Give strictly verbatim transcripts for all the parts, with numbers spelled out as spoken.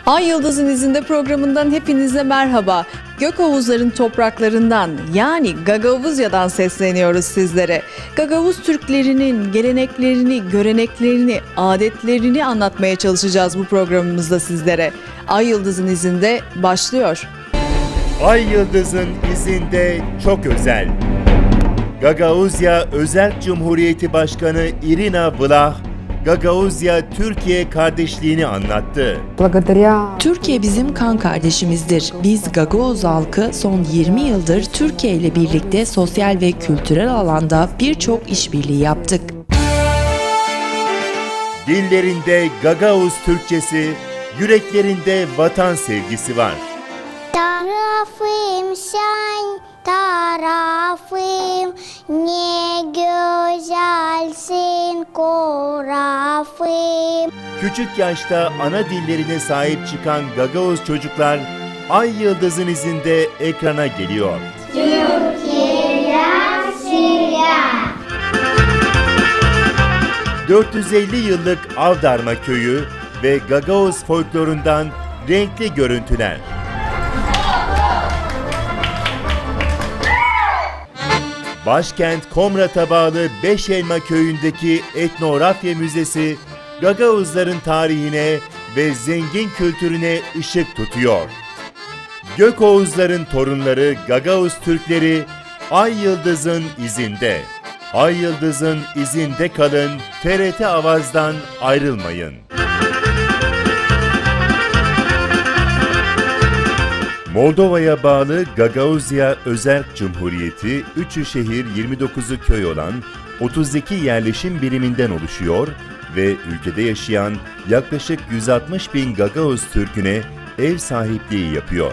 Ay Yıldız'ın İzinde programından hepinize merhaba. Gökoğuzların topraklarından, yani Gagauzya'dan sesleniyoruz sizlere. Gagauz Türklerinin geleneklerini, göreneklerini, adetlerini anlatmaya çalışacağız bu programımızda sizlere. Ay Yıldız'ın İzinde başlıyor. Ay Yıldız'ın İzinde çok özel. Gagauzya Özerk Cumhuriyeti Başkanı İrina Vlah, Gagauzya-Türkiye kardeşliğini anlattı. Türkiye bizim kan kardeşimizdir. Biz Gagauz halkı son yirmi yıldır Türkiye ile birlikte sosyal ve kültürel alanda birçok işbirliği yaptık. Dillerinde Gagauz Türkçesi, yüreklerinde vatan sevgisi var. Tarafım sän, tarafım, ne gözälsin korafım. Küçük yaşta ana dillerine sahip çıkan Gagauz çocuklar Ay Yıldız'ın İzinde ekrana geliyor. Türkiye'den selam. Dört yüz elli yıllık Avdarma köyü ve Gagauz folklorundan renkli görüntüler. Başkent Komrat'a bağlı Beşelma köyündeki etnografya müzesi Gagauzların tarihine ve zengin kültürüne ışık tutuyor. Gökoğuzların torunları Gagauz Türkleri Ay Yıldız'ın izinde. Ay Yıldız'ın izinde kalın, T R T Avaz'dan ayrılmayın. Moldova'ya bağlı Gagauzya Özerk Cumhuriyeti, üçü şehir, yirmi dokuzu köy olan otuz iki yerleşim biriminden oluşuyor ve ülkede yaşayan yaklaşık yüz altmış bin Gagauz Türk'üne ev sahipliği yapıyor.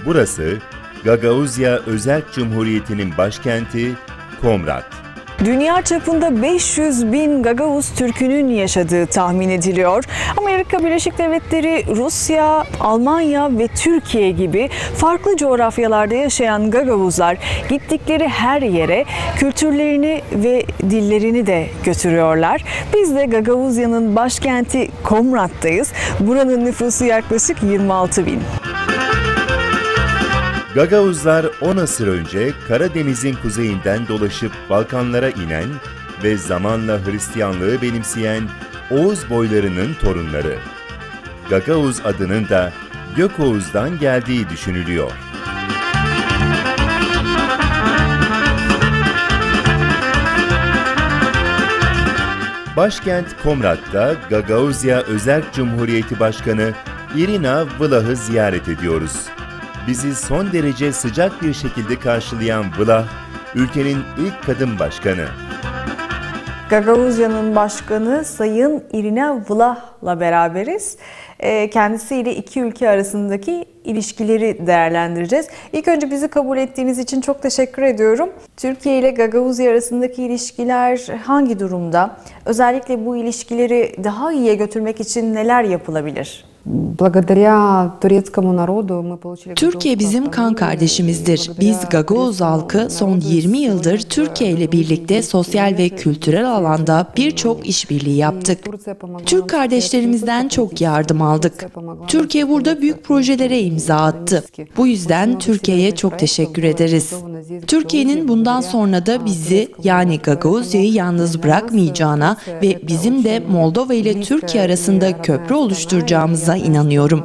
Burası Gagauzya Özerk Cumhuriyeti'nin başkenti Komrat. Dünya çapında beş yüz bin Gagauz Türk'ünün yaşadığı tahmin ediliyor. Amerika Birleşik Devletleri, Rusya, Almanya ve Türkiye gibi farklı coğrafyalarda yaşayan Gagauzlar gittikleri her yere kültürlerini ve dillerini de götürüyorlar. Biz de Gagauzya'nın başkenti Komrat'tayız. Buranın nüfusu yaklaşık yirmi altı bin. Gagauzlar on asır önce Karadeniz'in kuzeyinden dolaşıp Balkanlara inen ve zamanla Hristiyanlığı benimseyen Oğuz boylarının torunları. Gagauz adının da Gökoğuz'dan geldiği düşünülüyor. Başkent Komrat'ta Gagauzya Özerk Cumhuriyeti Başkanı İrina Vlah'ı ziyaret ediyoruz. Bizi son derece sıcak bir şekilde karşılayan Vlah, ülkenin ilk kadın başkanı. Gagauzya'nın başkanı Sayın İrina Vlah'la beraberiz. E, kendisiyle iki ülke arasındaki ilişkileri değerlendireceğiz. İlk önce bizi kabul ettiğiniz için çok teşekkür ediyorum. Türkiye ile Gagauzya arasındaki ilişkiler hangi durumda? Özellikle bu ilişkileri daha iyiye götürmek için neler yapılabilir? Türkiye bizim kan kardeşimizdir. Biz Gagauz halkı son yirmi yıldır Türkiye ile birlikte sosyal ve kültürel alanda birçok işbirliği yaptık. Türk kardeşlerimizden çok yardım aldık. Türkiye burada büyük projelere imza attı. Bu yüzden Türkiye'ye çok teşekkür ederiz. Türkiye'nin bundan sonra da bizi, yani Gagauzya'yı yalnız bırakmayacağına ve bizim de Moldova ile Türkiye arasında köprü oluşturacağımıza inanıyorum.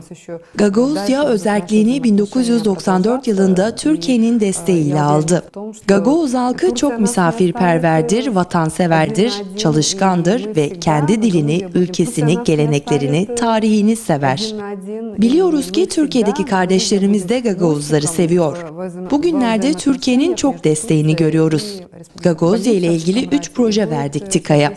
Gagauzya özerkliğini bin dokuz yüz doksan dört yılında Türkiye'nin desteğiyle aldı. Gagauz halkı çok misafirperverdir, vatanseverdir, çalışkandır ve kendi dilini, ülkesini, geleneklerini, tarihini sever. Biliyoruz ki Türkiye'deki kardeşlerimiz de Gagauzları seviyor. Bugünlerde Türkiye'nin çok desteğini görüyoruz. Gagauzya ile ilgili üç proje verdik TİKA'ya.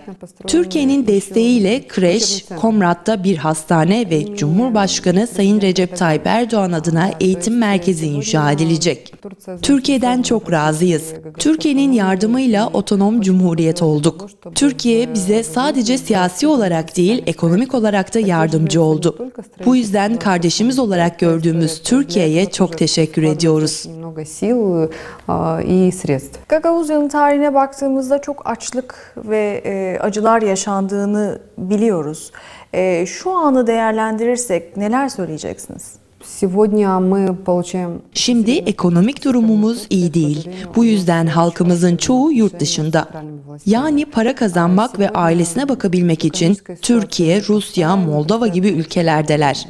Türkiye'nin desteğiyle kreş, Komrat'ta bir hastane ve Cumhurbaşkanı Sayın Recep Tayyip Erdoğan adına eğitim merkezi inşa edilecek. Türkiye'den çok razıyız. Türkiye'nin yardımıyla otonom cumhuriyet olduk. Türkiye bize sadece siyasi olarak değil, ekonomik olarak da yardımcı oldu. Bu yüzden kardeşimiz olarak gördüğümüz Türkiye'ye çok teşekkür ediyoruz. Gagauzya'nın tarihine baktığımızda çok açlık ve, e, acılar yaşandığını biliyoruz. E, şu anı değerlendirirsek neler söyleyeceksiniz? Сегодня мы получаем... Şimdi ekonomik durumumuz iyi değil. Bu yüzden halkımızın çoğu yurt dışında. Yani para kazanmak ve ailesine bakabilmek için Türkiye, Rusya, Moldova gibi ülkelerdeler.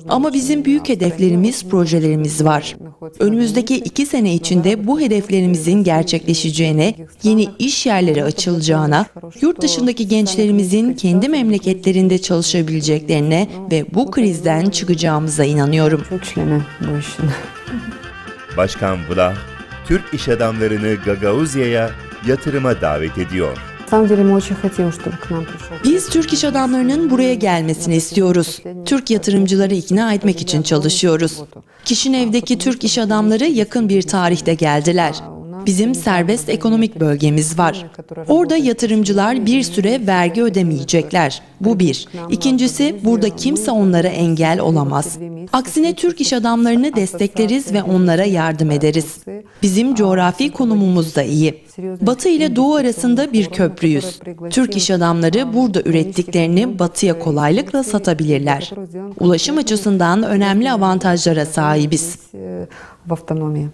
Ama bizim büyük hedeflerimiz, projelerimiz var. Önümüzdeki iki sene içinde bu hedeflerimizin gerçekleşeceğine, yeni iş yerleri açılacağına, yurt dışındaki gençlerimizin kendi memleketlerinde çalışabileceklerine ve bu krizden çıkacağımıza inanıyorum. Başkan Vlah, Türk iş adamlarını Gagauzya'ya yatırıma davet ediyor. Biz Türk iş adamlarının buraya gelmesini istiyoruz. Türk yatırımcıları ikna etmek için çalışıyoruz. Kişinev'deki Türk iş adamları yakın bir tarihte geldiler. Bizim serbest ekonomik bölgemiz var. Orada yatırımcılar bir süre vergi ödemeyecekler. Bu bir. İkincisi, burada kimse onlara engel olamaz. Aksine Türk iş adamlarını destekleriz ve onlara yardım ederiz. Bizim coğrafi konumumuz da iyi. Batı ile Doğu arasında bir köprüyüz. Türk iş adamları burada ürettiklerini Batı'ya kolaylıkla satabilirler. Ulaşım açısından önemli avantajlara sahibiz. В автономии.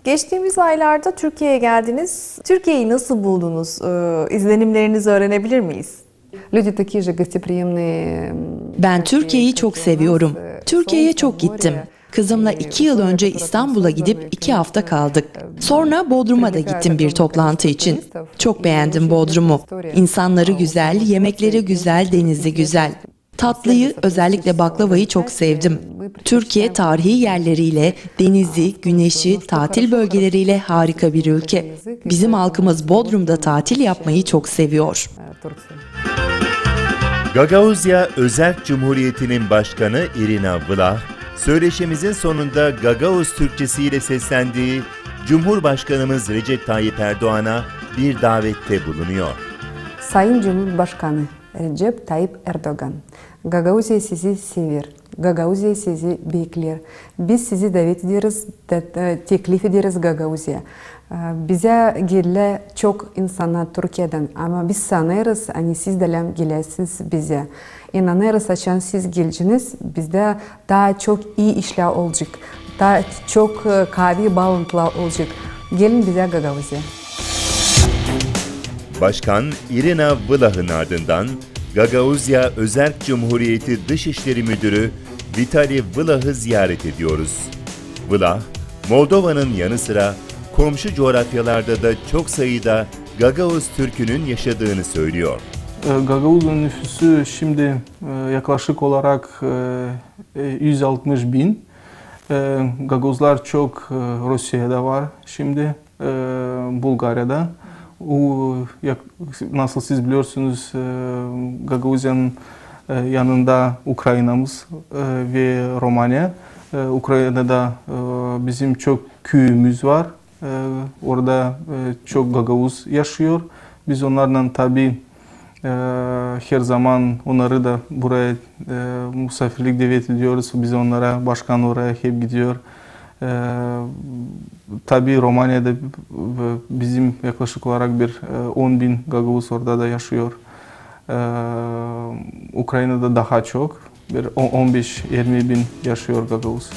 Geçtiğimiz aylarda Türkiye'ye geldiniz. Türkiye'yi nasıl buldunuz? Ee, izlenimlerinizi öğrenebilir miyiz? Люди такие же гостеприимные. Ben Türkiye'yi çok seviyorum. Türkiye'ye çok gittim. Kızımla iki yıl önce İstanbul'a gidip iki hafta kaldık. Sonra Bodrum'a da gittim bir toplantı için. Çok beğendim Bodrum'u. İnsanları güzel, yemekleri güzel, denizi güzel. Tatlıyı, özellikle baklavayı çok sevdim. Türkiye tarihi yerleriyle, denizi, güneşi, tatil bölgeleriyle harika bir ülke. Bizim halkımız Bodrum'da tatil yapmayı çok seviyor. Gagauzya Özerk Cumhuriyeti'nin başkanı İrina Vlah, söyleşimizin sonunda Gagauz Türkçesiyle seslendiği Cumhurbaşkanımız Recep Tayyip Erdoğan'a bir davette bulunuyor. Sayın Cumhurbaşkanı Recep Tayyip Erdoğan, Gagauziya sizi sever. Gagauziya sizi bekleer. Biz sizi davet ederiz, te- e, teklif ederiz Gagauziya. E, Bizä geler çok insannar Türkiyädän, ama biz sanêrız, ani siz dä lääm gelesiniz bizä. İnanêrız, açan siz geleceniz, bizdä taa çok ii işlär olacek, taa çok e, kaavi baalantılar olacek. Gelin bizä Gagauziya. Başkan İrina Vlah'ın ardından Gagauzya Özerk Cumhuriyeti Dışişleri Müdürü Vitali Vlah'ı ziyaret ediyoruz. Vlah, Moldova'nın yanı sıra komşu coğrafyalarda da çok sayıda Gagauz Türk'ünün yaşadığını söylüyor. E, Gagauzların nüfusu şimdi e, yaklaşık olarak e, e, yüz altmış bin. E, Gagauzlar çok e, Rusiyada var şimdi, e, Bulgariyada. O, yak- nasıl siz biliyorsunuz, e, Gagauziyanın e, yanında Ukraynamız e, ve Romanya. E, Ukraynada e, bizim çok köyümüz var. E, orada e, çok gagauz yaşıyor. Biz onlardan tabii e, her zaman onları da buraya e, misafirlik davet ediyoruz. Biz onlara, başkan oraya hep gidiyor. E, tabii Romanyada e, bizim yaklaşık olarak bir e, on bin gagauz orada da yaşıyor. E, Ukraynada daha çok. Bir on beş yirmi bin yaşıyor gagauz.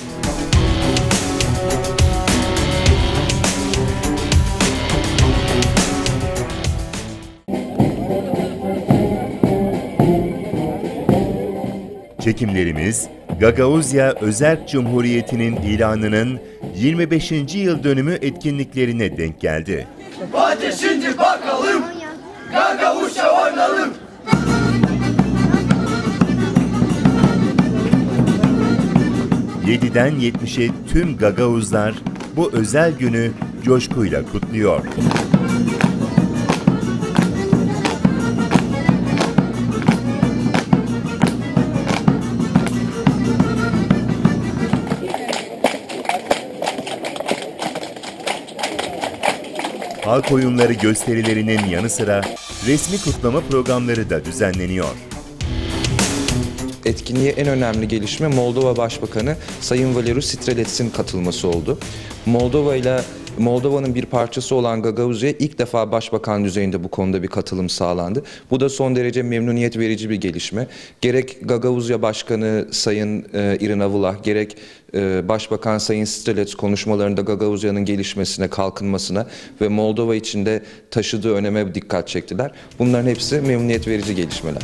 Çekimlerimiz Gagauzya Özerk Cumhuriyeti'nin ilanının yirmi beşinci yıl dönümü etkinliklerine denk geldi. Hadi şimdi bakalım, Gagauzça oynayalım. Yediden yetmişe tüm Gagauzlar bu özel günü coşkuyla kutluyor. Halk oyunları gösterilerinin yanı sıra resmi kutlama programları da düzenleniyor. Etkinliğe en önemli gelişme Moldova Başbakanı Sayın Valeriu Strelets'in katılması oldu. Moldova ile Moldova'nın bir parçası olan Gagauzya ilk defa başbakan düzeyinde bu konuda bir katılım sağlandı. Bu da son derece memnuniyet verici bir gelişme. Gerek Gagauzya Başkanı Sayın, e, Irina Vlah, gerek, e, Başbakan Sayın Strelets konuşmalarında Gagauzya'nın gelişmesine, kalkınmasına ve Moldova içinde taşıdığı öneme dikkat çektiler. Bunların hepsi memnuniyet verici gelişmeler.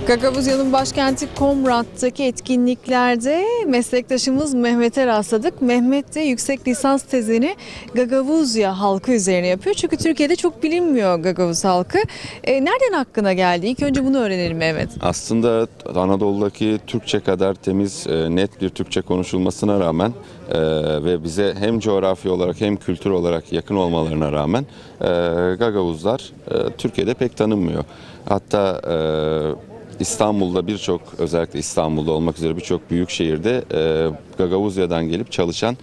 Gagauzya'nın başkenti Komrat'taki etkinliklerde meslektaşımız Mehmet'e rastladık. Mehmet de yüksek lisans tezini Gagauzya halkı üzerine yapıyor. Çünkü Türkiye'de çok bilinmiyor Gagauz halkı. E, nereden aklına geldi? İlk önce bunu öğrenelim Mehmet. Aslında Anadolu'daki Türkçe kadar temiz, e, net bir Türkçe konuşulmasına rağmen, e, ve bize hem coğrafi olarak hem kültür olarak yakın olmalarına rağmen, e, Gagauzlar, e, Türkiye'de pek tanınmıyor. Hatta, e, İstanbul'da birçok, özellikle İstanbul'da olmak üzere birçok büyük şehirde, e, Gagauzya'dan gelip çalışan,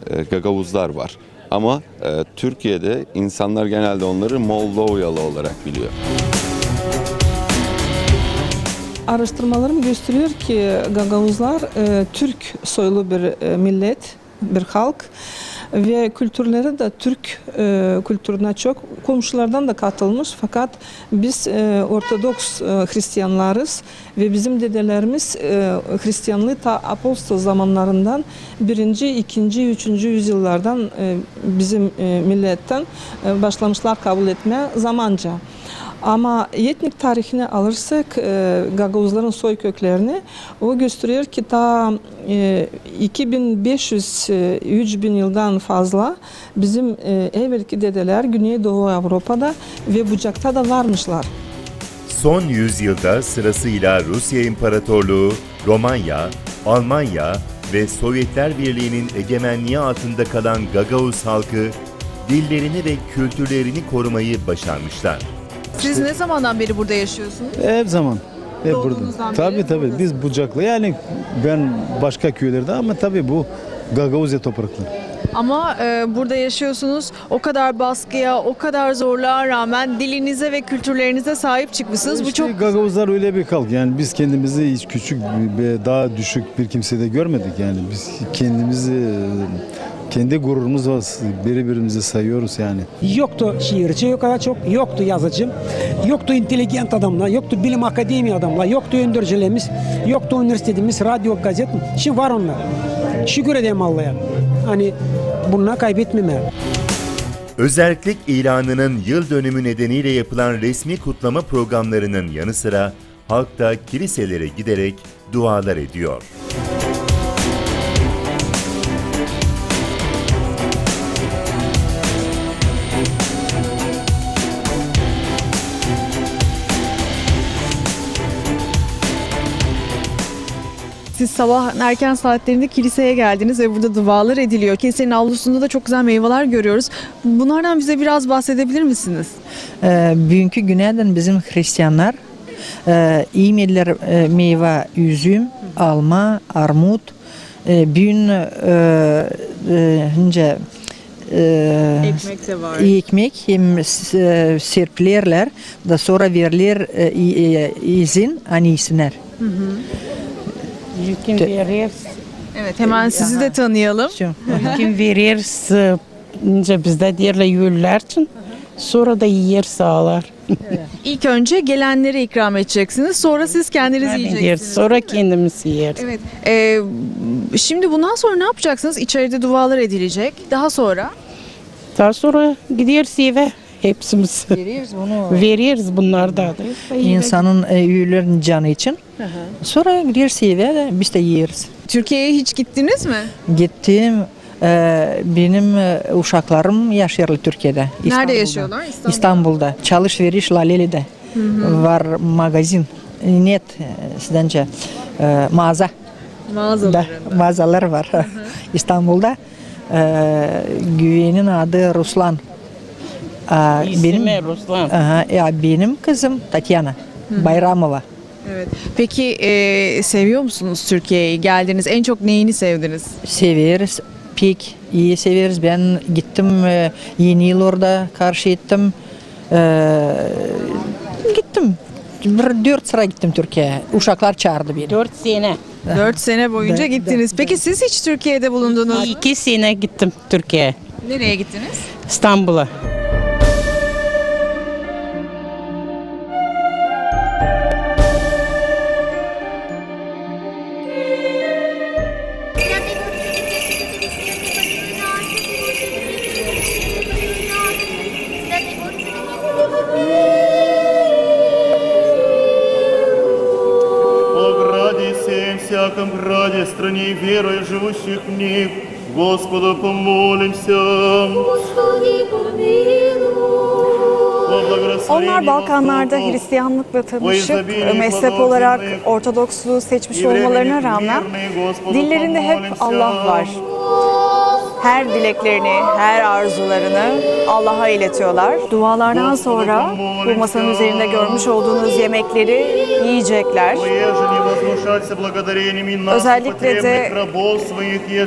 e, Gagauzlar var. Ama, e, Türkiye'de insanlar genelde onları Moldovyalı olarak biliyor. Araştırmalarım gösteriyor ki Gagauzlar, e, Türk soylu bir, e, millet, bir halk ve kültürleri de Türk, e, kültürüne çok. Komşulardan da katılmış, fakat biz, e, ortodoks, e, hristiyanlarız. Ve bizim dedelerimiz, e, hristiyanlıı ta apostol zamanlarından birinci, ikinci, üçüncü yüzyıllardan, e, bizim, e, milletten, e, başlamışlar kabul etmää zamanca. Ama etnik tarihini alırsak, e, gagauzların soy köklerini, o gösteriyor ki ta, e, iki bin beş yüz, e, üç bin yıldan fazla bizim, e, evelki dedeler Güneydoğu Avrupa'da ve Bucak'ta da varmışlar. Son yüzyılda sırasıyla Rusya İmparatorluğu, Romanya, Almanya ve Sovyetler Birliği'nin egemenliği altında kalan Gagauz halkı dillerini ve kültürlerini korumayı başarmışlar. Siz ne zamandan beri burada yaşıyorsunuz? Hep zaman. Hep burada. Doğduğunuzdan beri buradasınız. Tabii, tabii. Biz Bucaklı. Yani ben başka köylerde ama tabii bu Gagauzya toprakları. Ama, e, burada yaşıyorsunuz. O kadar baskıya, o kadar zorluğa rağmen dilinize ve kültürlerinize sahip çıkmışsınız. Bu çok güzel. İşte Gagauzlar öyle bir halk. Yani biz kendimizi hiç küçük ve daha düşük bir kimsede görmedik. Yani biz kendimizi, e, kendi gururumuz var. Birbirimizi sayıyoruz yani. Yoktu şiirci o kadar çok, yoktu yazıcı, yoktu inteligent adamlar, yoktu bilim akademiya adamlar, yoktu öndürücülerimiz, yoktu universitetimiz, radyo, gazet. Şimdi var onlar. Şükür edeyim Allah'a. Hani bunları kaybetmemää. Özerklik ilanının yıl dönümü nedeniyle yapılan resmi kutlama programlarının yanı sıra halk da kiliselere giderek dualar ediyor. Siz sabah erken saatlerinde kiliseye geldiniz ve burada dualar ediliyor. Kilisenin avlusunda da çok güzel meyveler görüyoruz. Bunlardan bize biraz bahsedebilir misiniz? E, büünkü günädän bizim hristiannar, e, imeerlär, e, meyva, üzüm, alma, armut. E, büün, e, e, nicä, e, ekmek hem s-, e, serpilerlär, da sora verlär, e, i-, e, izin, ani isinnär. İlkin vereriz. Evet, hemen sizi de tanıyalım. Şu. İlkin vereriz, e, nicä bizdä deerlär, ölülär için, sora da iyeriz saalar. İlk önce gelenlere ikram edeceksiniz, sonra siz kendiniz yiyeceksiniz. Yeriz, sora kendimiz yeriz. Evet. E, şimdi bundan sonra ne yapacaksınız? İçeride dualar edilecek. Daha sonra? Daha sora gideriz evä hepsimiz. Vereriz bunu. Vereriz bunları da. İnsanın, e, ölülerin canı için. Sora gideriz evä dä, biz dä yeriz. Türkiye'ye hiç gittiniz mi? Gittim. E, benim, e, uşaklarım yaşêêrlar Türkiye'dä. Nerede yaşıyorlar? İstanbul'da. İstanbul'da. İstanbul'da. Çalış-veriş Laleli'dä. Var magazin. Net, e, sizdän nicä, e, maaza. Mağazalarında. Da, mağazalar var. İstanbul'da. E, güvenin adı Ruslan. A, ismi benim, Ruslan. Aha, ya benim kızım Tatyana Bayramova. Evet. Peki, e, seviyor musunuz Türkiye'yi? Geldiniz, en çok neyini sevdiniz? Severiz. Pek ii severiz. Bän gittim, e, Eni yıl orada karşı ettim. E, gittim. Bir dört sıra gittim Türkiye'ye. Uşaklar çaardı beni. Dört sene. Dört sene boyunca gittiniz. Peki siz hiç Türkiye'de bulundunuz mu? İki sene gittim Türkiye'ye. Nereye gittiniz? İstanbul'a. О граде сей, всяком граде, стране и верою живущих в них, Господу помолимся. Господи, помилуй. Onlar Balkanlarda Hristiyanlıkla tanışıp, mezhep olarak Ortodoksluğu seçmiş olmalarına rağmen dillerinde hep Allah var. Her dileklerini, her arzularını Allah'a iletiyorlar. Dualardan sonra bu masanın üzerinde görmüş olduğunuz yemekleri yiyecekler. Özellikle de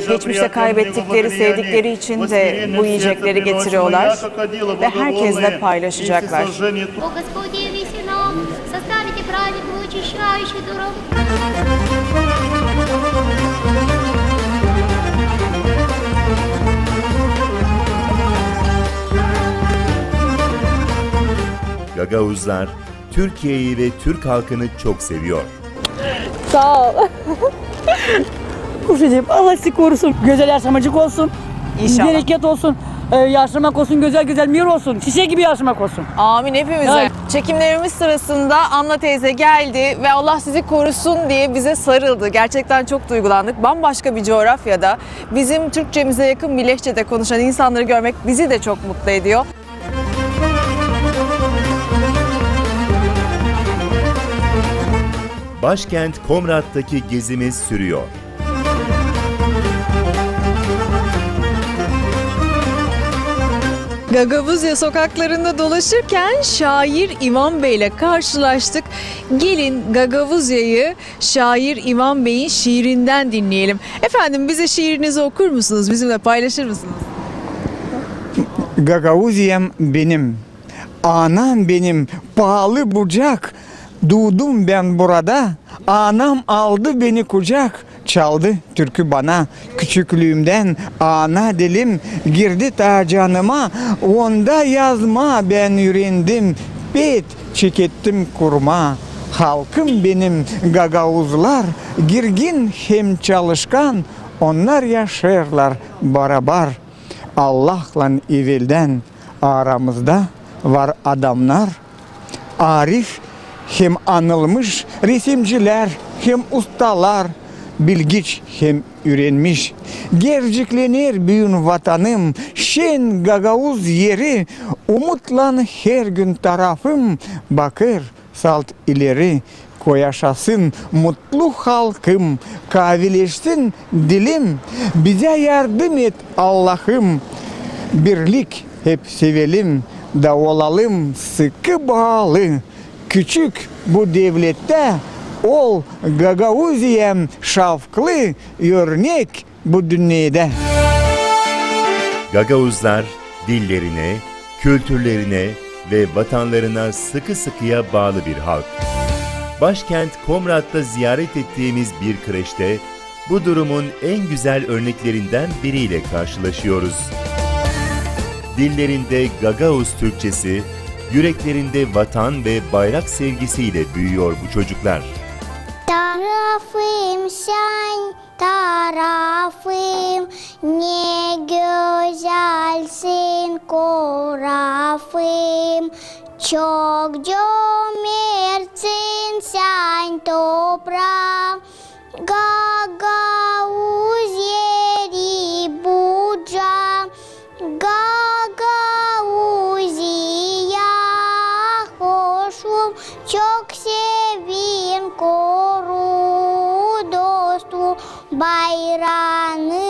geçmişte kaybettikleri sevdikleri için de bu yiyecekleri getiriyorlar ve herkesle paylaşacaklar. О Господи, яви нам, составите праздник очищающий даром. Gagauzlar Türkiye'yi ve Türk halkını çok seviyor. Saa ol. Kuş edip, Allah sizi korusun. Gözäl yaşamacık olsun. İnşallah. Bereket olsun. E, yaşamak olsun, gözäl gözäl mir olsun. Çiçek gibi yaşamak olsun. Amin hepimize. Ay. Çekimlerimiz sırasında Anna teyze geldi ve Allah sizi korusun diye bize sarıldı. Gerçekten çok duygulandık. Bambaşka bir coğrafyada bizim Türkçemize yakın bir lehçede konuşan insanları görmek bizi de çok mutlu ediyor. Başkent Komrat'taki gezimiz sürüyor. Gagavuzya sokaklarında dolaşırken şair İvan Bey'le karşılaştık. Gelin Gagavuzya'yı şair İvan Bey'in şiirinden dinleyelim. Efendim, bize şiirinizi okur musunuz? Bizimle paylaşır mısınız? Gagauzyam benim, anam benim, paalı bucak. Duudum bän burada, anam aldı beni kucak, çaldı türkü bana. Küçüklüümdän ana dilim girdi ta canıma, onda yazmaa bän üürendim, pek çekettim kurmaa. Halkım benim gagauzlar, girgin hem çalışkan, onnar yaşêêrlar barabar. Allahlan eveldän aramızda var adamnar, arif hem anılmış, resimcilär hem ustalar, bilgiç hem üürenmiş. Gerçeklener büün Vatanım, şen gagauz eri, umutlan hergün tarafım bakêr salt ileri. Ko yaşasın mutlu halkım, kavileşsin dilim, bizä yardım et Allahım. Birlik hep sevelim da olalım sıkı baalı. Küçük bu devlettä ol, Gagauziyam, şavklı örnek bu dünnedä. Gagauzlar dillerine, kültürlerine ve vatanlarına sıkı sıkıya bağlı bir halk. Başkent Komrat'ta ziyaret ettiğimiz bir kreşte bu durumun en güzel örneklerinden biriyle karşılaşıyoruz. Dillerinde Gagauz Türkçesi, yüreklerinde vatan ve bayrak sevgisiyle büyüyor bu çocuklar. Tarafım sän, tarafım, ne gözälsin korafım. Çok cömertsin sän, topraam, Gagauz eri, bucaam. Gagauziya hoşum, çok sevin, koru, dostum. Bayraanı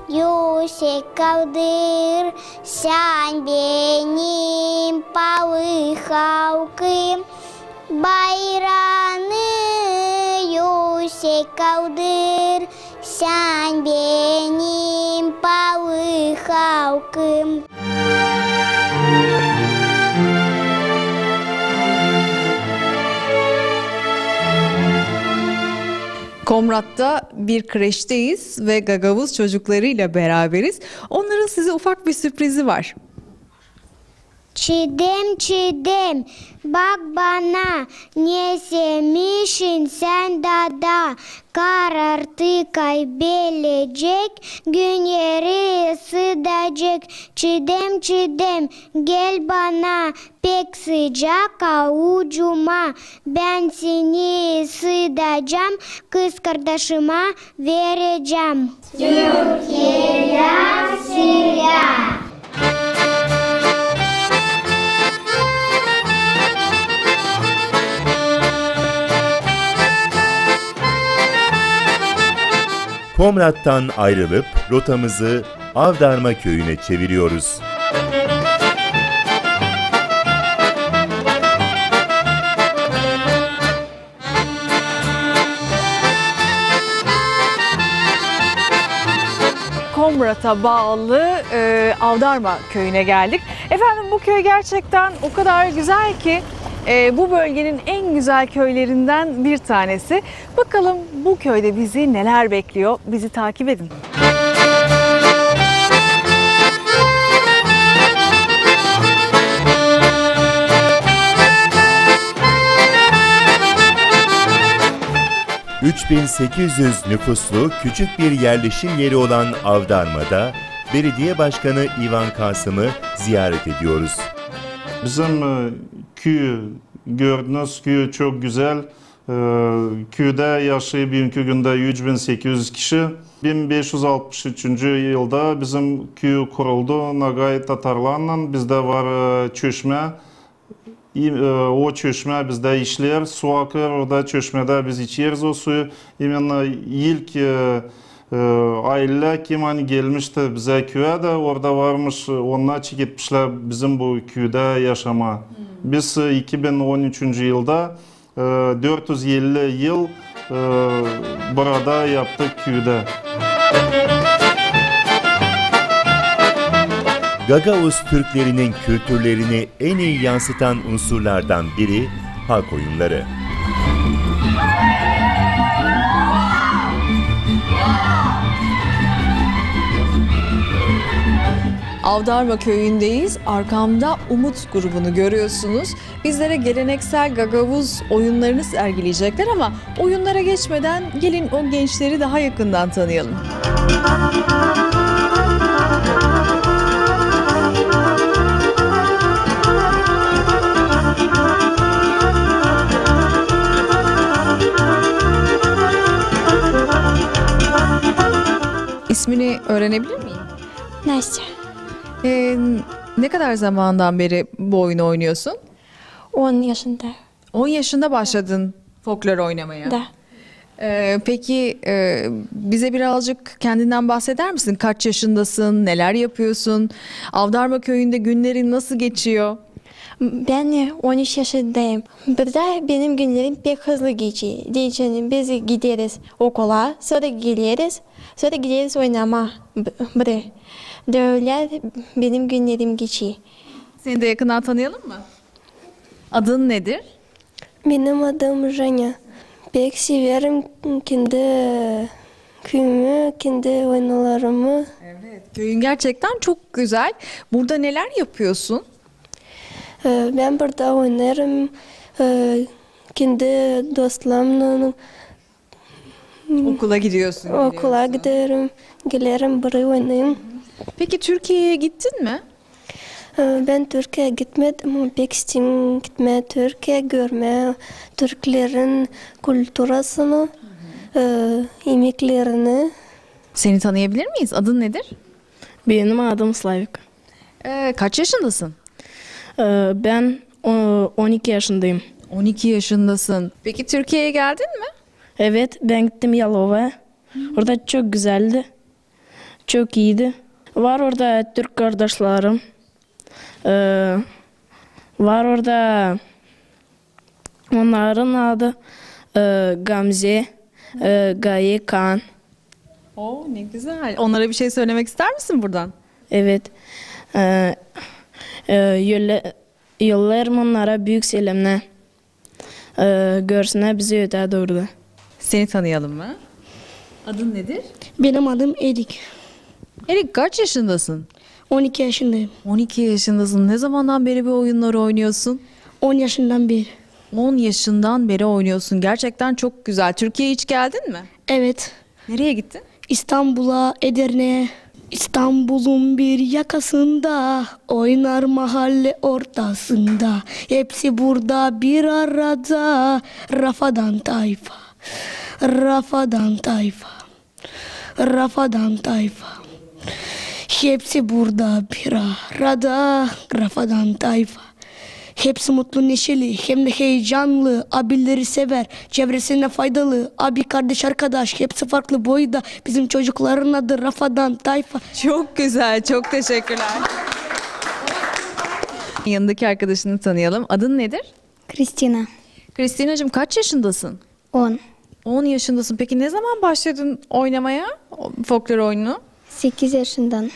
üüsek kaldır sän, benim paalı halkım. Bayraanı üüsek kaldır sän, benim paalı halkım. Komrat'ta bir kreşteyiz ve Gagavuz çocuklarıyla beraberiz. Onların size ufak bir sürprizi var. Çidem, Çidem, bak bana, ne semişin sän dada. Kar artık ay belecek, gün eri ısıdacek. Çidem, Çidem, gel bana, pek sıcak avucuma. Bän seni ısıdacam, kızkardaşıma verecäm. Türkiyä, Sirya. Komrat'tan ayrılıp rotamızı Avdarma köyüne çeviriyoruz. Komrat'a bağlı, e, Avdarma köyüne geldik. Efendim, bu köy gerçekten o kadar güzel ki, e, bu bölgenin en güzel köylerinden bir tanesi. Bakalım bu köyde bizi neler bekliyor? Bizi takip edin. Üç bin sekiz yüz nüfuslu küçük bir yerleşim yeri olan Avdarma'da belediye başkanı İvan Kasım'ı ziyaret ediyoruz. Bizim, e, küüyü gördünüz, küüyü çok gözäl. E, küüdä yaşêêr büünkü gündä üç bin sekiz yüz kişi. Bin beş yüz altmış üçüncü yılda bizim küü kuruldu nogay tatarlarlan. Bizdä var, e, çeşmä. İ-, e, o çeşmä bizdä işleer, su akêr, orada çeşmedä biz içeriz o suyu. İmennä ilk, e, e, aylä, kim ani gelmişti bizä küüyä dä, orada varmış, e, onnar çeketmişlär bizim bu küüdä yaşamaa. Biz, e, iki bin on üçüncü yılda, e, dört yüz elli yıl, e, burada yaptık küüdä. Gagauz Türklerinin kültürlerini en iyi yansıtan unsurlardan biri halk oyunları. Avdarma köyündeyiz. Arkamda Umut grubunu görüyorsunuz. Bizlere geleneksel Gagavuz oyunlarını sergileyecekler ama oyunlara geçmeden gelin o gençleri daha yakından tanıyalım. İsmini öğrenebilir miyim? Настя. Ee, ne kadar zamandan beri bu oyunu oynuyorsun? On yaşında. On yaşında başladın folklor oynamaya. Da. Ee, peki, e, bize birazcık kendinden bahseder misin? Kaç yaşındasın, neler yapıyorsun? Avdarma köyünde günlerin nasıl geçiyor? Bän, e, on üç yaşındayım. Burada benim günlerim pek hızlı geçer. Deyni biz gideriz okula, sora geleriz, sora gideriz oynamaa. B-, bıra. Bölä benim günlerim geçer. Seni de yakından tanıyalım mı? Adın nedir? Benim adım Jenya. Pek severim kendi küüyümü, kendi oyunlarımı. Evet, köyün gerçekten çok güzel. Burada neler yapıyorsun? E, bän burada oynêêrım, e, kendi dostlarımnan. Okula gidiyorsun, okula geliyorsun. Giderim, gelerim, burayı oynêêrım. Peki Türkiye'ye gittin mi? E, bän Türkiyeyä gitmedim, ama pek isteerim gitmää Türkiyeyä, görmää türklerin kulturasını, e, imeklerini. Seni tanıyabilir miyiz? Adın nedir? Benim adım Slavik. Ee, kaç yaşındasın? Ee, bän, o, on iki yaşındayım. On iki yaşındasın. Peki Türkiye'ye geldin mi? Evet, bän gittim Yalovaya. Orada çok güzeldi. Çok iyiydi. Var orada türk kardaşlarım. Ee, var orada onnarın adı, e, Gamze, e, Gaye, Kaan. Oo, ne güzel. Onlara bir şey söylemek ister misin buradan? Evet. E, e, yölle-, yolleerim onnara büük selämnär. E, görsünnär bizi ötää dooruda. Seni tanıyalım mı? Adın nedir? Benim adım Erik. Erik, kaç yaşındasın? On iki yaşındayım. On iki yaşındasın. Ne zamandan beri bu oyunları oynuyorsun? On yaşından beri. On yaşından beri oynuyorsun. Gerçekten çok güzel. Türkiye'ye hiç geldin mi? Evet. Nereye gittin? İstanbul'a, Edirne'ye. İstanbul'un bir yakasında, oynar mahalle ortasında. Hepsi burada bir arada, Rafadan Tayfa, Rafadan Tayfa, Rafadan Tayfa. Hepsi burada bir arada, Rafadan Tayfa. Hepsi mutlu, neşeli, hem de heyecanlı. Abileri sever, çevresine faydalı. Abi, kardeş, arkadaş, hepsi farklı boyda. Bizim çocukların adı Rafadan Tayfa. Çok güzel, çok teşekkürler. Yanındaki arkadaşını tanıyalım. Adın nedir? Kristina. Kristinacığım, kaç yaşındasın? On. On yaşındasın. Peki ne zaman başladın oynamaya o folklor oyununu? Sekiz yaşından.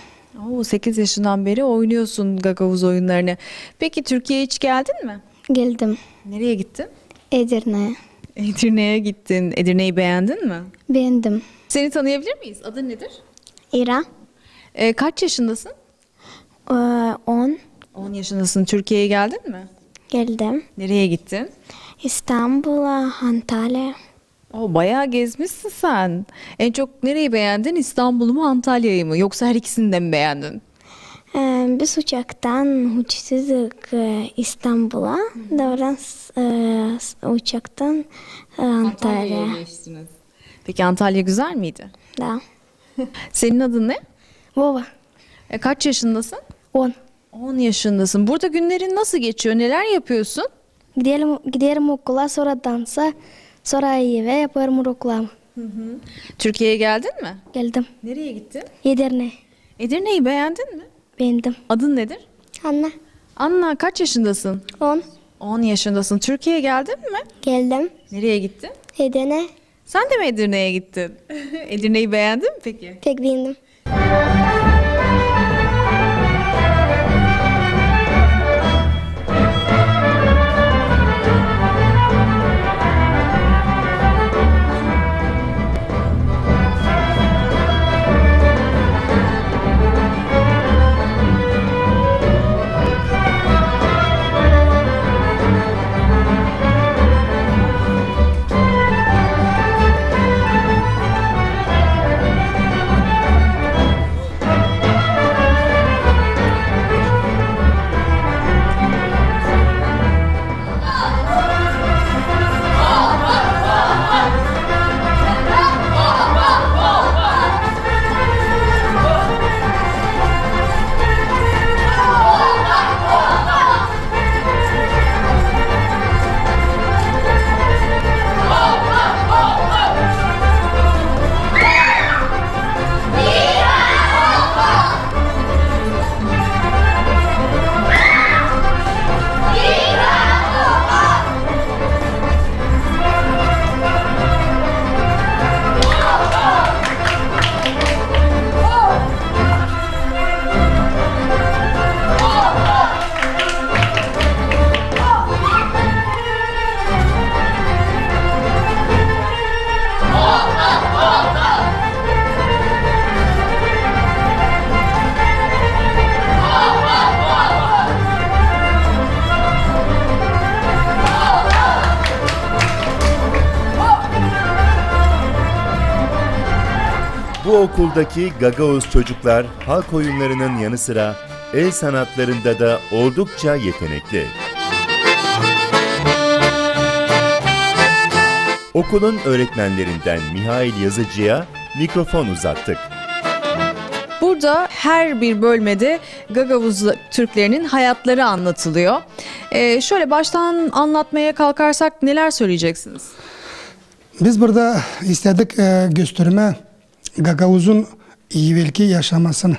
Oo, sekiz yaşından beri oynuyorsun Gagavuz oyunlarını. Peki Türkiye'ye hiç geldin mi? Geldim. Nereye gittin? Edirne'ye. Edirne'ye gittin. Edirne'yi beğendin mi? Beğendim. Seni tanıyabilir miyiz? Adın nedir? İra. Ee, kaç yaşındasın? Ee, on. On yaşındasın. Türkiye'ye geldin mi? Geldim. Nereye gittin? İstanbul'a, Antalya. O, bayağı gezmişsin sen. En çok nereyi beğendin? İstanbul'u mu, Antalya'yı mı? Yoksa her ikisini de mi beğendin? Ee, biz uçaktan uçtuk, e, İstanbul'a. Doğrudan s-, e, s-, uçaktan, e, Antalya'ya. Antalya'ya geçtiniz. Peki Antalya güzel miydi? Da. Senin adın ne? Vova. E, kaç yaşındasın? On. On yaşındasın. Burada günlerin nasıl geçiyor? Neler yapıyorsun? Giderim, giderim okula, sonra dansa, sonra eve, yaparım urokularımı. Türkiye'ye geldin mi? Geldim. Nereye gittin? Edirne. Edirne'yi beğendin mi? Beğendim. Adın nedir? Anna. Anna, kaç yaşındasın? On. On yaşındasın. Türkiye'ye geldin mi? Geldim. Nereye gittin? Edirne. Sen de mi Edirne'ye gittin? Edirne'yi beğendin mi peki? Pek beğendim. Bu okuldaki Gagauz çocuklar halk oyunlarının yanı sıra el sanatlarında da oldukça yetenekli. Okulun öğretmenlerinden Mihail Yazıcı'ya mikrofon uzattık. Burada her bir bölmede Gagavuz Türklerinin hayatları anlatılıyor. Ee, şöyle baştan anlatmaya kalkarsak neler söyleyeceksiniz? Biz burada istedik, e, göstermää Gagauzun evelki yaşamasını.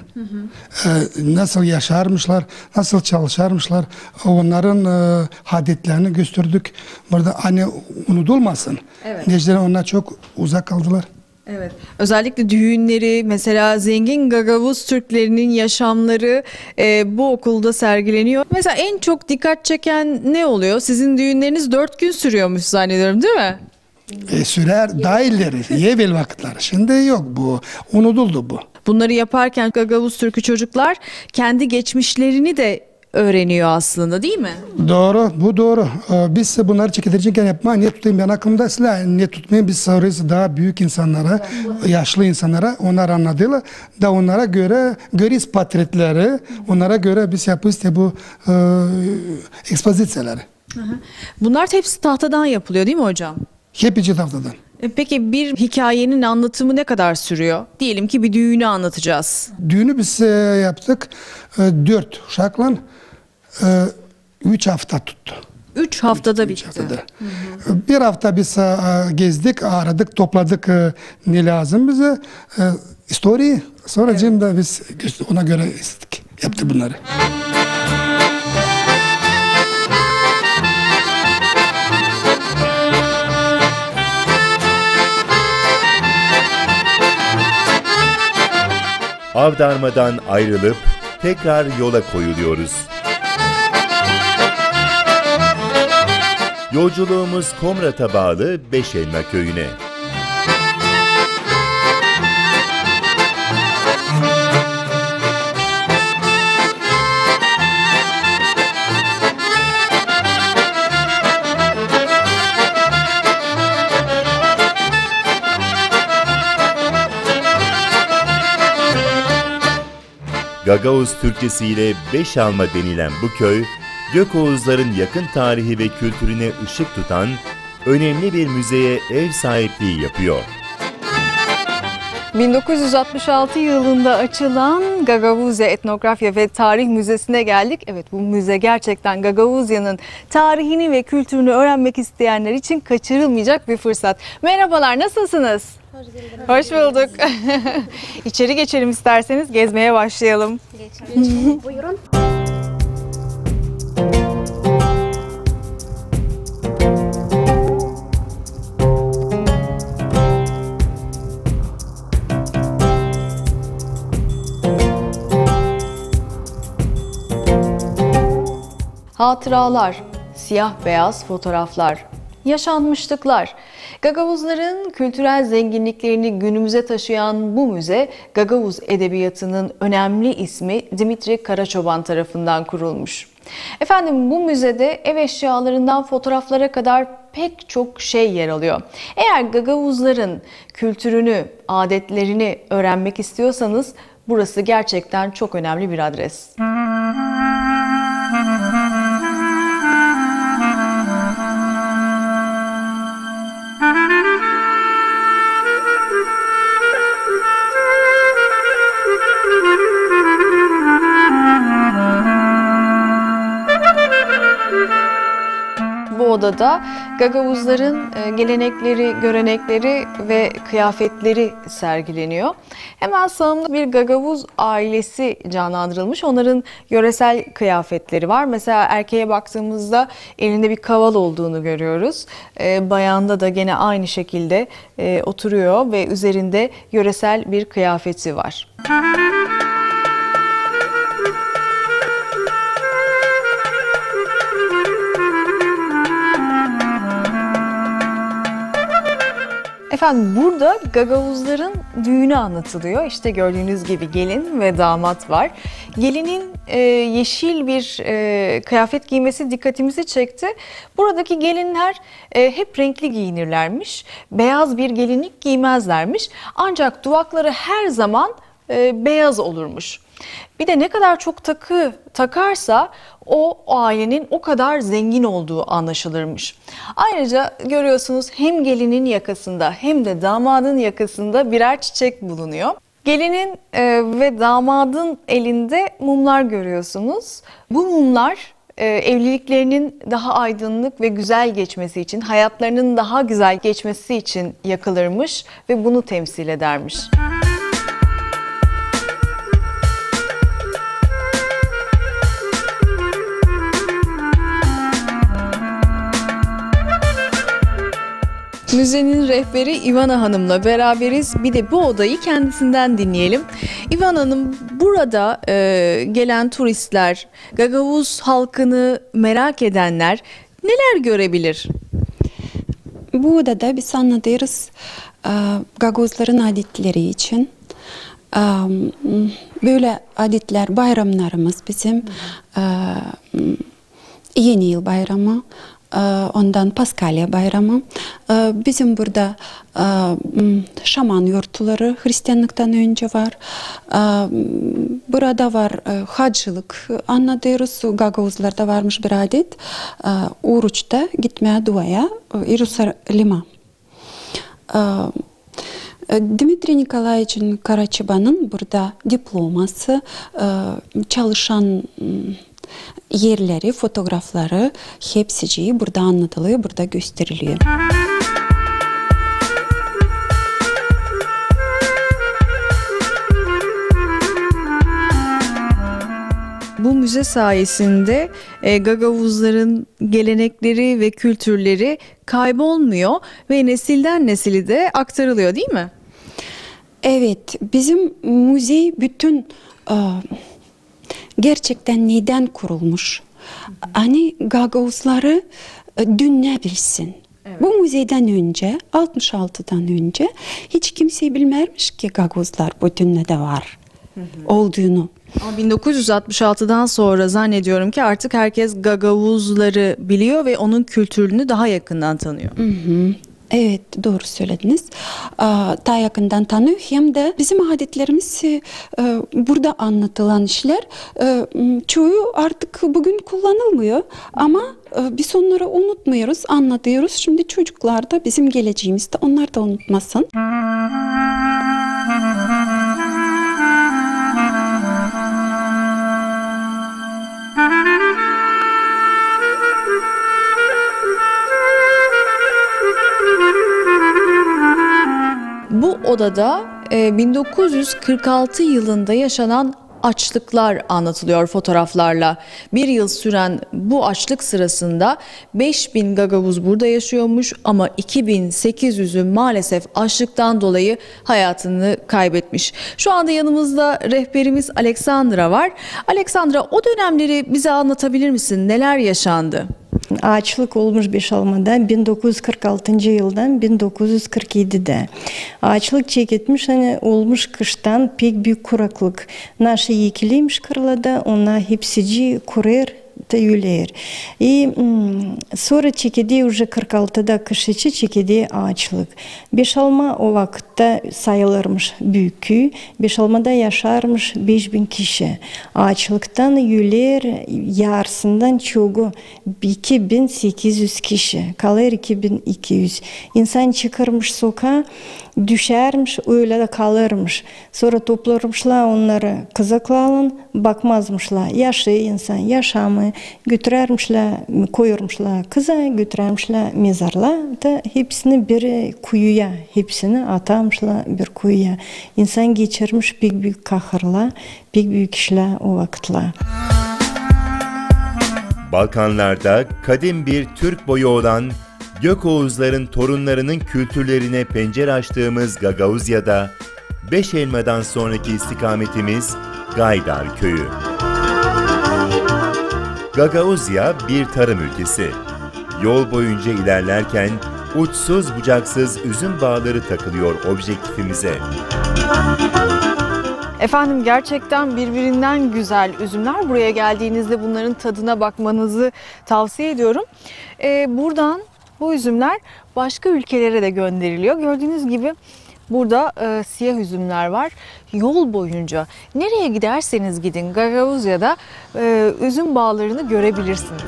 E, nasıl yaşarmışlar, nasıl çalışarmışlar, onnarın, e, adetlerini gösterdik. Burada, ani unudulmasın. Evet. Neçin onnar çok uzak kaldılar. Evet. Özellikle düğünleri, mesela zengin Gagavuz Türklerinin yaşamları, e, bu okulda sergileniyor. Mesela en çok dikkat çeken ne oluyor? Sizin düğünleriniz dört gün sürüyormuş zannediyorum, değil mi? E, sürer, taa ileri, evel vakıtları. Şindi yok bu, unuduldu bu. Bunları yaparken gagavuz türkü çocuklar kendi geçmişlerini de öğreniyor aslında, değil mi? Dooru, bu dooru. E, biz bunnarı çekedercäm yapmaa, ne tutayım bän aklımda, ne tutmayım, biz sorêrız taa büük insannara, yaşlı insannara, onnar annadêrlar. Da onnara görä göreriz portretleri, onnara görä biz yapêrız te bu, e, ekspoziţiyaları. Bunlar hepsi tahtadan yapılıyor, değil mi hocam? Hepsi tahtadan. E, peki bir hikayenin anlatımı ne kadar sürüyor? Diyelim ki bir düğünü anlatacağız. Düünü biz, e, yaptık, e, dört uşaklan, e, üç afta tuttu. Üç haftada bitti. Üç aftada. Bir afta biz, e, e, gezdik, aradık, topladık, e, ne lääzım bizä, e, istoriyayı. Sora cem dä biz ona görä istedik, yaptık bunnarı. Avdarmadan ayrılıp tekrar yola koyuluyoruz. Yolculuğumuz Komrat'a bağlı Beşelma köyüne. Gagavuz türküsüyle Beşalma denilen bu köy, Gökoğuzların yakın tarihi ve kültürüne ışık tutan önemli bir müzeye ev sahipliği yapıyor. Bin dokuz yüz altmış altı yılında açılan Gagavuzya Etnografya ve Tarih Müzesi'ne geldik. Evet, bu müze gerçekten Gagavuzya'nın tarihini ve kültürünü öğrenmek isteyenler için kaçırılmayacak bir fırsat. Merhabalar, nasılsınız? Hoş bulduk. İçeri geçelim isterseniz, gezmeye başlayalım. Geçelim. Buyurun. Hatıralar, siyah beyaz fotoğraflar, yaşanmışlıklar. Gagavuzların kültürel zenginliklerini günümüze taşıyan bu müze, Gagavuz edebiyatının önemli ismi Dimitri Karaçoban tarafından kurulmuş. Efendim, bu müzede ev eşyalarından fotoğraflara kadar pek çok şey yer alıyor. Eğer Gagavuzların kültürünü, adetlerini öğrenmek istiyorsanız, burası gerçekten çok önemli bir adres. Bu odada Gagavuzların, e, gelenekleri, görenekleri ve kıyafetleri sergileniyor. Hemen sağımda bir Gagavuz ailesi canlandırılmış. Onların yöresel kıyafetleri var. Mesela erkeğe baktığımızda elinde bir kaval olduğunu görüyoruz. E, bayanda da gene aynı şekilde, e, oturuyor ve üzerinde yöresel bir kıyafeti var. Efendim, burada Gagavuzların düğünü anlatılıyor. İşte gördüğünüz gibi gelin ve damat var. Gelinin, e, yeşil bir, e, kıyafet giymesi dikkatimizi çekti. Buradaki gelinler, e, hep renkli giyinirlermiş. Beyaz bir gelinlik giymezlermiş. Ancak duvakları her zaman, e, beyaz olurmuş. Bir de ne kadar çok takı takarsa o, o ailenin o kadar zengin olduğu anlaşılırmış. Ayrıca görüyorsunuz hem gelinin yakasında hem de damadın yakasında birer çiçek bulunuyor. Gelinin, e, ve damadın elinde mumlar görüyorsunuz. Bu mumlar, e, evliliklerinin daha aydınlık ve güzel geçmesi için, hayatlarının daha güzel geçmesi için yakılırmış ve bunu temsil edermiş. Müzenin rehberi İvana Hanım'la beraberiz. Bir de bu odayı kendisinden dinleyelim. İvana Hanım, burada, e, gelen turistler, Gagavuz halkını merak edenler neler görebilir? Bu odada biz annadêrız, e, gagauzların adetleri için. E, m, bölä adetlär, bayramnarımız bizim, e, m, Eni yıl bayramı, e, ondan Paskalya bayramı. E, bizim burada, e, m, şaman yortuları hristiannıktan öncä var. E, m, burada var, e, hacılık, annadêrız. Gagauzlarda varmış bir adet, e, oruçta gitmää duaya, e, İerusalimä. E, e, Dmitriy Nikolaeviçin Karaçibanın burada diploması, e, çalışan, m, erleri, fotografları, hepsicii burada annadılêr, burada gösterilêr. Bu müze sayesinde, e, gagauzların gelenekleri ve kültürleri kaybolmuyor ve nesilden nesile de aktarılıyor, değil mi? Evet, bizim müzey bütün, e, gerçektän nedän kurulmuş? Ani gagauzları, e, dünnä bilsin. Evet. Bu müzeydän öncä, altmış altıdan öncä hiç kimsey bilmärmiş ki gagauzlar bu dünnedä var olduğunu. Ama bin dokuz yüz altmış altıdan sonra zannediyorum ki artık herkes gagauzları biliyor ve onun kültürünü daha yakından tanıyor. Evet, doğru sölediniz. A, taa yakından tanıyor, hem dä bizim adetlerimiz, e, burada annatılan işlär, e, m, çoyu artık büün kullanılmıyor. Ama, e, biz onnarı unutmêêrız, annadêrız. Şindi çocuklar da, bizim geleceemiz dä, onnar da unutmasın. Bu odada, e, bin dokuz yüz kırk altı yılında yaşanan açlıklar anlatılıyor fotoğraflarla. Bir yıl süren bu açlık sırasında beş bin gagauz burada yaşıyormuş ama iki bin sekiz yüzü maalesef açlıktan dolayı hayatını kaybetmiş. Şu anda yanımızda rehberimiz Aleksandra var. Aleksandra, o dönemleri bize anlatabilir misin? Neler yaşandı? Aaçlık olmuş Beşalmada bin dokuz yüz kırk altıncı yıldan bin dokuz yüz kırk edidä. Aaçlık çeketmiş, ani olmuş kıştan pek büük kuraklık. Naşi ekileymiş kırlada, onnar hepsicii kurer da öler. I, m, sora çekeder uje kırk altıda kış içi çekeder aaçlık. Beşalma o vakıtta sayılırmış büük küü. Beşalmada yaşarmış beş bin kişi. Aaçlıktan öler yarısından çoku, iki bin sekiz yüz kişi. Kalêr iki bin iki yüz. İnsan çıkırmış sokaa, düşärmiş, ölä dä kalırmış. Sora toplarmışlar onnarı kızaklarlan, bakmazmışlar, yaşêêr insan, yaşamêêr. Götürärmişlär, koyurmuşlar kızaa, götürärmişlär mezarlaa da hepsini bir kuyuya, hepsini atarmışlar bir kuyuya. İnsan geçirmiş pek büük kahırlar, pek büük işlär o vakıtlar. Balkanlarda kadim bir Türk boyu olan Gökoğuzların torunlarının kültürlerine pencere açtığımız Gagauzya'da Beşelmadan sonraki istikametimiz Gaydar köyü. Gagauzya bir tarım ülkesi. Yol boyunca ilerlerken uçsuz bucaksız üzüm bağları takılıyor objektifimize. Efendim, gerçekten birbirinden güzel üzümler. Buraya geldiğinizde bunların tadına bakmanızı tavsiye ediyorum. Ee, buradan bu üzümler başka ülkelere de gönderiliyor. Gördüğünüz gibi burada, e, siyah üzümler var. Yol boyunca nereye giderseniz gidin, Gagauzya'da, e, üzüm bağlarını görebilirsiniz.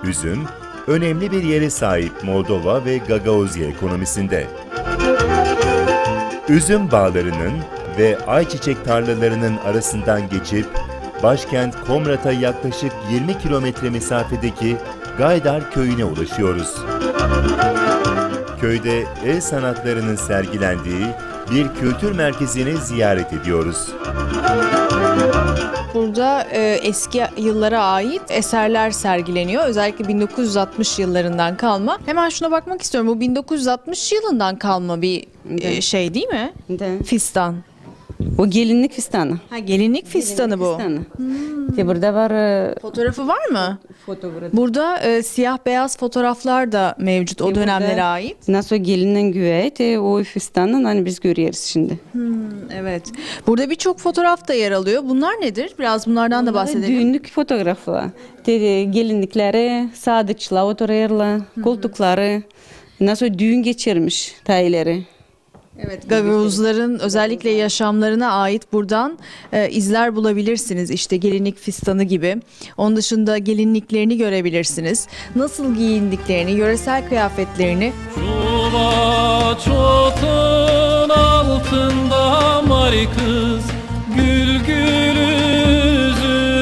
Üzüm önemli bir yere sahip Moldova ve Gagauzya ekonomisinde. Üzüm bağlarının ve ayçiçek tarlalarının arasından geçip başkent Komrat'a yaklaşık yirmi kilometre mesafedeki Gaydar köyüne ulaşıyoruz. Köyde el sanatlarının sergilendiği bir kültür merkezini ziyaret ediyoruz. Burada, e, eski yıllara ait eserler sergileniyor. Özellikle bin dokuz yüz altmış yıllarından kalma. Hemen şuna bakmak istiyorum. Bu bin dokuz yüz altmış yılından kalma bir, e, şey değil mi? Da. Fistan. O gelinnik fistanı. Ha, gelinnik fistanı bu. Fistanı. Te burada var, e, Fotoğrafı var mı? Foto burada. Burada, e, siyah beyaz fotoğraflar da mevcut o dönemlere ait. Nasıl gelinin güvey, te o fistanın, ani biz görüyoruz şimdi. Hmm, evet. Burada birçok fotoğraf da yer alıyor. Bunlar nedir? Biraz bunlardan da bahsedelim. Dünnük fotoğrafı. Te, gelinnikleri, saadıçlar oturêrlar, koltukları. Nasıl düün geçirmiş tayları. Evet, Gagavuzların özellikle yaşamlarına ait buradan, e, izler bulabilirsiniz. İşte gelinlik fistanı gibi. Onun dışında gelinliklerini görebilirsiniz. Nasıl giyindiklerini, yöresel kıyafetlerini. Çuvaç otun altında Mari kız, gül gül üzümcük.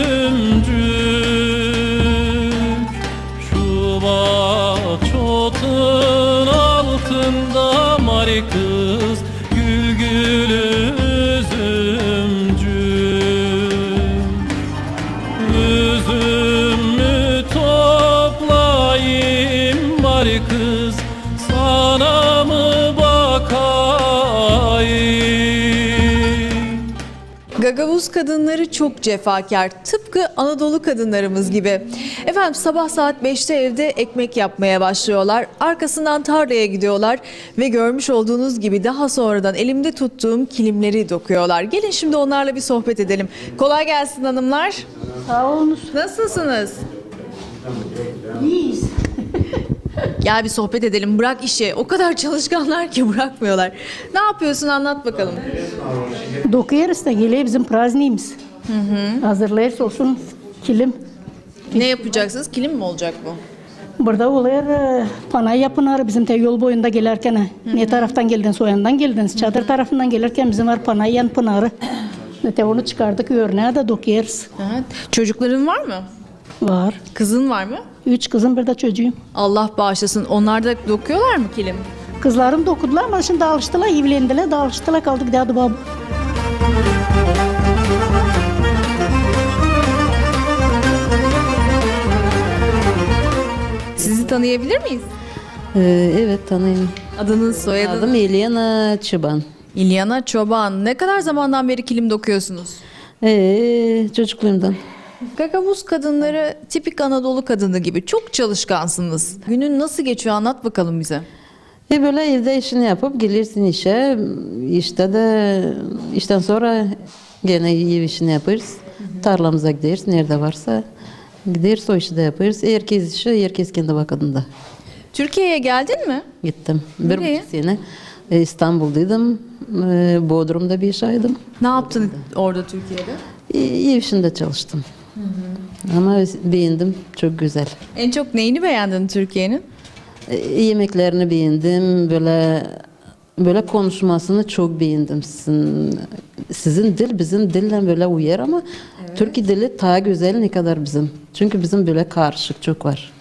Çuvaç otun altında Mari kız, gül gül üzümcük. Üzüm mü toplayım Mari kız, sana mı bakayım? Gagavuz kadınları çok cefakar, tıpkı Anadolu kadınlarımız gibi. Efendim, sabah saat beşte evde ekmek yapmaya başlıyorlar, arkasından tarlaya gidiyorlar ve görmüş olduğunuz gibi daha sonradan elimde tuttuğum kilimleri dokuyorlar. Gelin şimdi onlarla bir sohbet edelim. Kolay gelsin hanımlar. Saa olun. Nasılsınız? İyiz. Gel bir sohbet edelim. Bırak işi. O kadar çalışkanlar ki bırakmıyorlar. Ne yapıyorsun? Anlat bakalım. Dokuyêrız da, geler bizim prazniimiz. Hazırlêêrız olsun kilim. Ne yapacaksınız? Kilim mi olacak bu? Burada olêr, e, Panayya pınarı bizim te yol boyunda gelärkän, ne taraftan geldiniz, o yandan geldiniz. Çadır tarafından gelärkän bizim var Panayyanın pınarı. Te onu çıkardık örnää da dokuyêrız. Aha. Çocukların var mı? Var. Kızın var mı? Üç kızım, bir dä çocuum. Allah bağışlasın. Onlar da dokuyorlar mı kilim? Kızlarım dokudular, ama şindi alıştılar, evlendilär, da alıştılar, kaldı gidä baba. Sizi tanıyabilir miyiz? Ee, evet, tanıyayım. Adınız, soyadınız? Adım İlyana Çoban. İlyana Çoban. Ne kadar zamandan beri kilim dokuyorsunuz? Ee, çocukluğumdan. Gagavuz kadınları tipik Anadolu kadını gibi çok çalışkansınız. Günün nasıl geçiyor, anlat bakalım bize. E, bölä evdä işini yapıp gelersin işä, iştä dä, iştän sora genä ev işini yapêrız. Tarlamıza gideriz, neredä varsa gideriz, o işi dä yapêrız. Herkez işi, herkez kendi vakıdında. Türkiye'ye geldin mi? Gittim. Nereye? Bir buçuk sene, e, İstanbul'daydım. E, Bodrum'da bir iş aydım. Ne yaptın orada, Türkiye'de? E, ev işindä çalıştım. Ama beendim, çok gözäl. En çok neyini beğendin Türkiye'nin? E, yemeklerini beendim, bölä Bölä konuşmasını çok beendim. Sizin, sizin dil bizim dillän bölä uyêr, ama türk dili taa gözäl, ne kadar bizim. Çünkü bizim bölä karışık çok var.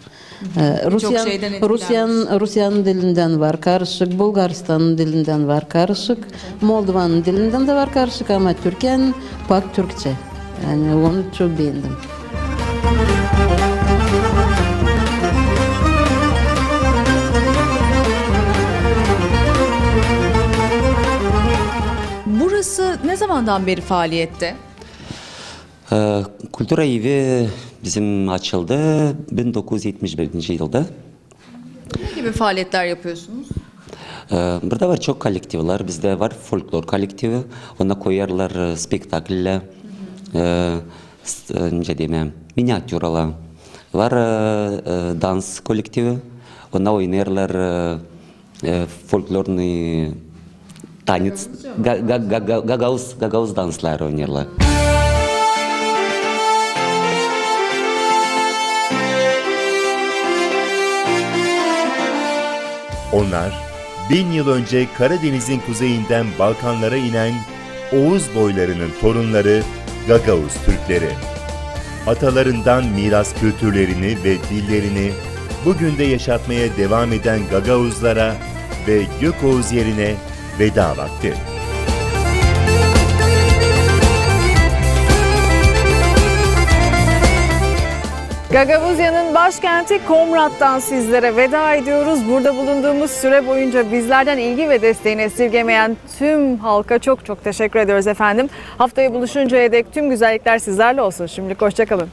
E, Rusiyan, Rusiyan, Rusiyanın dilindän var karışık, Bulgaristanın dilindän var karışık, Moldovanın dilindän dä var karışık, ama Türkiye'nin pak türkçä. Yani onu çok beendim. Burası ne zamandan beri faaliyette? E, kultura evi bizim açıldı bin dokuz üz etmiş birinci yılda. Ne gibi faaliyetler yapıyorsunuz? E, burada var çok kollektivler. Bizdä var folklor kollektivi. Onda koyêrlar, e, spektakller. E, s-, e, nicä deyim, miniatüralar. Var, e, e, dans kollektivi. Onda oynêêrlar, e, e, folklornıy tanets, ga-, ga-, ga-, ga-, gagauz, gagauz dansları oynêêrlar. Onlar bin yıl önce Karadeniz'in kuzeyinden Balkanlara inen Oğuz boylarının torunları Gagauz Türkleri. Atalarından miras kültürlerini ve dillerini bugün de yaşatmaya devam eden Gagauzlara ve Gökoğuz yerine veda vakti. Gagavuzya'nın başkenti Komrat'tan sizlere veda ediyoruz. Burada bulunduğumuz süre boyunca bizlerden ilgi ve desteğini esirgemeyen tüm halka çok çok teşekkür ediyoruz efendim. Haftaya buluşuncaya dek tüm güzellikler sizlerle olsun. Şimdilik hoşça kalın.